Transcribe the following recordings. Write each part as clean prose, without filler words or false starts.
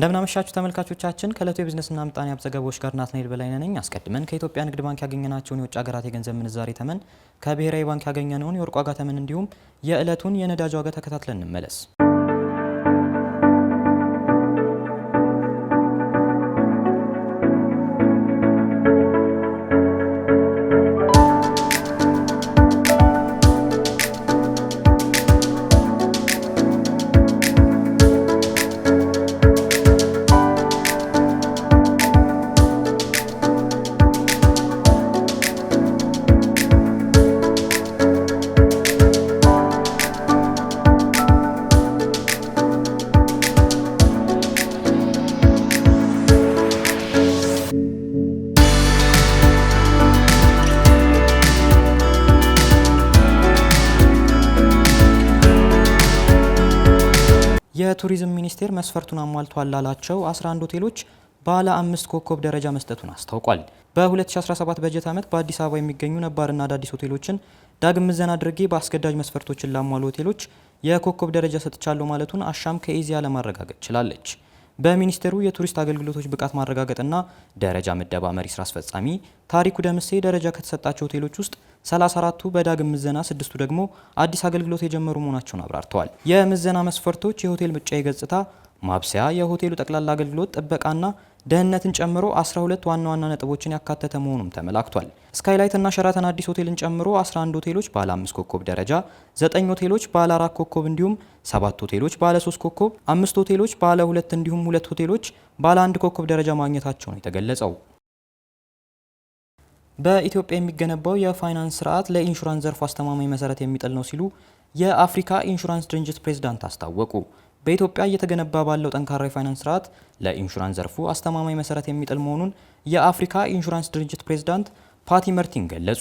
እንደምን አመሻችሁ ተመልካቾቻችን። ከእለቱ የቢዝነስና ምጣኔ ሀብት ዘገባዎች ጋር ናትናኤል በላይነህ ነኝ። አስቀድመን ከኢትዮጵያ ንግድ ባንክ ያገኘናቸውን የውጭ ሀገራት የገንዘብ ምንዛሬ ተመን፣ ከብሔራዊ ባንክ ያገኘነውን የወርቅ ዋጋ ተመን እንዲሁም የዕለቱን የነዳጅ ዋጋ ተከታትለን እንመለስ። የቱሪዝም ሚኒስቴር መስፈርቱን አሟልቷል ላላቸው 11 ሆቴሎች ባለ 5 ኮከብ ደረጃ መስጠቱን አስታውቋል። በ2017 በጀት ዓመት በአዲስ አበባ የሚገኙ ነባርና አዳዲስ ሆቴሎችን ዳግም ምዘና አድርጌ በአስገዳጅ መስፈርቶችን ላሟሉ ሆቴሎች የኮከብ ደረጃ ሰጥቻለሁ ማለቱን አሻም ከኢዜአ ለማረጋገጥ ችላለች። በሚኒስቴሩ የቱሪስት አገልግሎቶች ብቃት ማረጋገጥና ደረጃ ምደባ መሪ ስራ አስፈጻሚ ታሪኩ ደምሴ ደረጃ ከተሰጣቸው ሆቴሎች ውስጥ 34ቱ በዳግም ምዘና፣ 6ቱ ደግሞ አዲስ አገልግሎት የጀመሩ መሆናቸውን አብራርተዋል። የምዘና መስፈርቶች የሆቴል ውጫዊ ገጽታ፣ ማብሰያ፣ የሆቴሉ ጠቅላላ አገልግሎት፣ ጥበቃና ደህንነትን ጨምሮ 12 ዋና ዋና ነጥቦችን ያካተተ መሆኑም ተመላክቷል። ስካይላይት እና ሸራተን አዲስ ሆቴልን ጨምሮ 11 ሆቴሎች ባለ 5 ኮከብ ደረጃ፣ 9 ሆቴሎች ባለ 4 ኮከብ እንዲሁም 7 ሆቴሎች ባለ 3 ኮከብ፣ 5 ሆቴሎች ባለ 2 እንዲሁም 2 ሆቴሎች ባለ 1 ኮከብ ደረጃ ማግኘታቸው ነው የተገለጸው። በኢትዮጵያ የሚገነባው የፋይናንስ ስርዓት ለኢንሹራንስ ዘርፉ አስተማማኝ መሰረት የሚጥል ነው ሲሉ የአፍሪካ ኢንሹራንስ ድርጅት ፕሬዝዳንት አስታወቁ። በኢትዮጵያ እየተገነባ ባለው ጠንካራ የፋይናንስ ስርዓት ለኢንሹራንስ ዘርፉ አስተማማኝ መሰረት የሚጥል መሆኑን የአፍሪካ ኢንሹራንስ ድርጅት ፕሬዝዳንት ፓቲ መርቲን ገለጹ።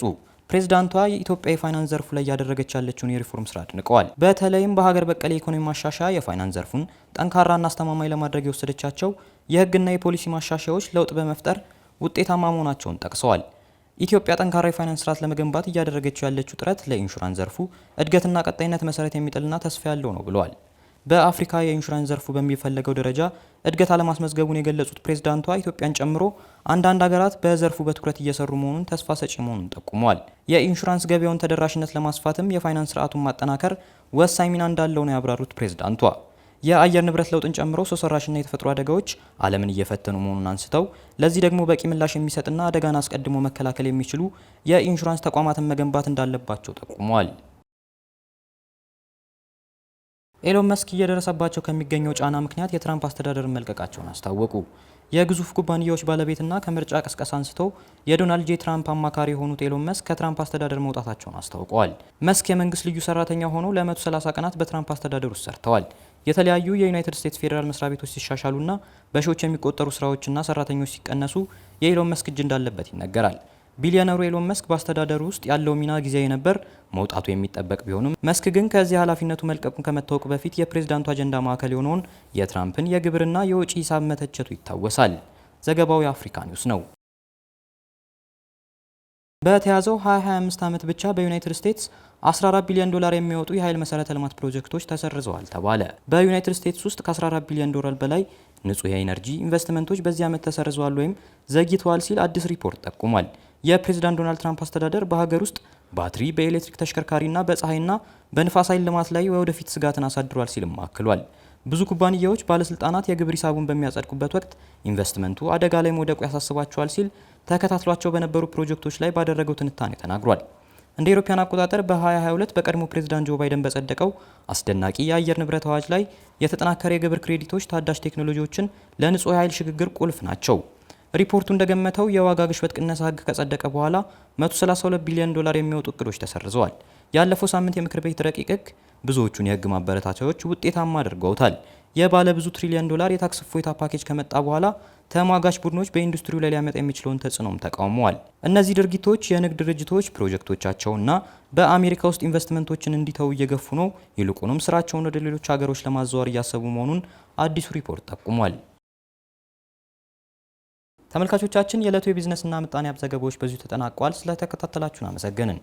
ፕሬዝዳንቷ የኢትዮጵያ የፋይናንስ ዘርፉ ላይ እያደረገች ያለችውን የሪፎርም ስራ አድንቀዋል። በተለይም በሀገር በቀል የኢኮኖሚ ማሻሻያ የፋይናንስ ዘርፉን ጠንካራና አስተማማኝ ለማድረግ የወሰደቻቸው የሕግና የፖሊሲ ማሻሻያዎች ለውጥ በመፍጠር ውጤታማ መሆናቸውን ጠቅሰዋል። ኢትዮጵያ ጠንካራ የፋይናንስ ስርዓት ለመገንባት እያደረገችው ያለችው ጥረት ለኢንሹራንስ ዘርፉ እድገትና ቀጣይነት መሰረት የሚጥልና ተስፋ ያለው ነው ብለዋል። በአፍሪካ የኢንሹራንስ ዘርፉ በሚፈለገው ደረጃ እድገት አለማስመዝገቡን የገለጹት ፕሬዝዳንቷ ኢትዮጵያን ጨምሮ አንዳንድ ሀገራት በዘርፉ በትኩረት እየሰሩ መሆኑን ተስፋ ሰጪ መሆኑን ጠቁመዋል። የኢንሹራንስ ገበያውን ተደራሽነት ለማስፋትም የፋይናንስ ስርዓቱን ማጠናከር ወሳኝ ሚና እንዳለው ነው ያብራሩት ፕሬዝዳንቷ። የአየር ንብረት ለውጥን ጨምሮ ሰው ሰራሽና የተፈጥሮ አደጋዎች ዓለምን እየፈተኑ መሆኑን አንስተው ለዚህ ደግሞ በቂ ምላሽ የሚሰጥና አደጋን አስቀድሞ መከላከል የሚችሉ የኢንሹራንስ ተቋማትን መገንባት እንዳለባቸው ጠቁመዋል። ኤሎን መስክ እየደረሰባቸው ከሚገኘው ጫና ምክንያት የትራምፕ አስተዳደርን መልቀቃቸውን አስታወቁ። የግዙፍ ኩባንያዎች ባለቤትና ከምርጫ ቅስቀሳ አንስተው የዶናልድ ጄ ትራምፕ አማካሪ የሆኑት ኤሎን መስክ ከትራምፕ አስተዳደር መውጣታቸውን አስታውቀዋል። መስክ የመንግስት ልዩ ሰራተኛ ሆነው ለ130 ቀናት በትራምፕ አስተዳደር ውስጥ ሰርተዋል። የተለያዩ የዩናይትድ ስቴትስ ፌዴራል መስሪያ ቤቶች ሲሻሻሉና በሺዎች የሚቆጠሩ ስራዎችና ሰራተኞች ሲቀነሱ የኤሎን መስክ እጅ እንዳለበት ይነገራል። ቢሊዮነሩ ኤሎን መስክ በአስተዳደሩ ውስጥ ያለው ሚና ጊዜያዊ ነበር፣ መውጣቱ የሚጠበቅ ቢሆንም መስክ ግን ከዚህ ኃላፊነቱ መልቀቁን ከመታወቁ በፊት የፕሬዝዳንቱ አጀንዳ ማዕከል የሆነውን የትራምፕን የግብርና የወጪ ሂሳብ መተቸቱ ይታወሳል። ዘገባው የአፍሪካ ኒውስ ነው። በተያዘው 2025 ዓመት ብቻ በዩናይትድ ስቴትስ 14 ቢሊዮን ዶላር የሚወጡ የኃይል መሰረተ ልማት ፕሮጀክቶች ተሰርዘዋል ተባለ። በዩናይትድ ስቴትስ ውስጥ ከ14 ቢሊዮን ዶላር በላይ ንጹህ የኢነርጂ ኢንቨስትመንቶች በዚህ ዓመት ተሰርዘዋል ወይም ዘግይተዋል ሲል አዲስ ሪፖርት ጠቁሟል። የፕሬዝዳንት ዶናልድ ትራምፕ አስተዳደር በሀገር ውስጥ ባትሪ፣ በኤሌክትሪክ ተሽከርካሪና በፀሐይና በንፋስ ኃይል ልማት ላይ ወደፊት ስጋትን አሳድሯል ሲልም አክሏል። ብዙ ኩባንያዎች ባለስልጣናት የግብር ሂሳቡን በሚያጸድቁበት ወቅት ኢንቨስትመንቱ አደጋ ላይ መውደቁ ያሳስባቸዋል ሲል ተከታትሏቸው በነበሩ ፕሮጀክቶች ላይ ባደረገው ትንታኔ ተናግሯል። እንደ አውሮፓውያን አቆጣጠር በ2022 በቀድሞ ፕሬዝዳንት ጆ ባይደን በጸደቀው አስደናቂ የአየር ንብረት አዋጅ ላይ የተጠናከረ የግብር ክሬዲቶች ታዳሽ ቴክኖሎጂዎችን ለንጹህ የኃይል ሽግግር ቁልፍ ናቸው። ሪፖርቱ እንደገመተው የዋጋ ግሽበት ቅነሳ ህግ ከጸደቀ በኋላ 132 ቢሊዮን ዶላር የሚወጡ እቅዶች ተሰርዘዋል። ያለፈው ሳምንት የምክር ቤት ረቂቅ ህግ ብዙዎቹን የህግ ማበረታቻዎች ውጤታማ አድርገውታል። የባለ ብዙ ትሪሊዮን ዶላር የታክስ እፎይታ ፓኬጅ ከመጣ በኋላ ተሟጋች ቡድኖች በኢንዱስትሪው ላይ ሊያመጣ የሚችለውን ተጽዕኖም ተቃውመዋል። እነዚህ ድርጊቶች የንግድ ድርጅቶች ፕሮጀክቶቻቸውና በአሜሪካ ውስጥ ኢንቨስትመንቶችን እንዲተው እየገፉ ነው፣ ይልቁንም ስራቸውን ወደ ሌሎች ሀገሮች ለማዘዋወር እያሰቡ መሆኑን አዲሱ ሪፖርት ጠቁሟል። ተመልካቾቻችን፣ የዕለቱ የቢዝነስና ምጣኔ ሀብት ዘገባዎች በዚሁ ተጠናቋል። ስለተከታተላችሁን አመሰገንን።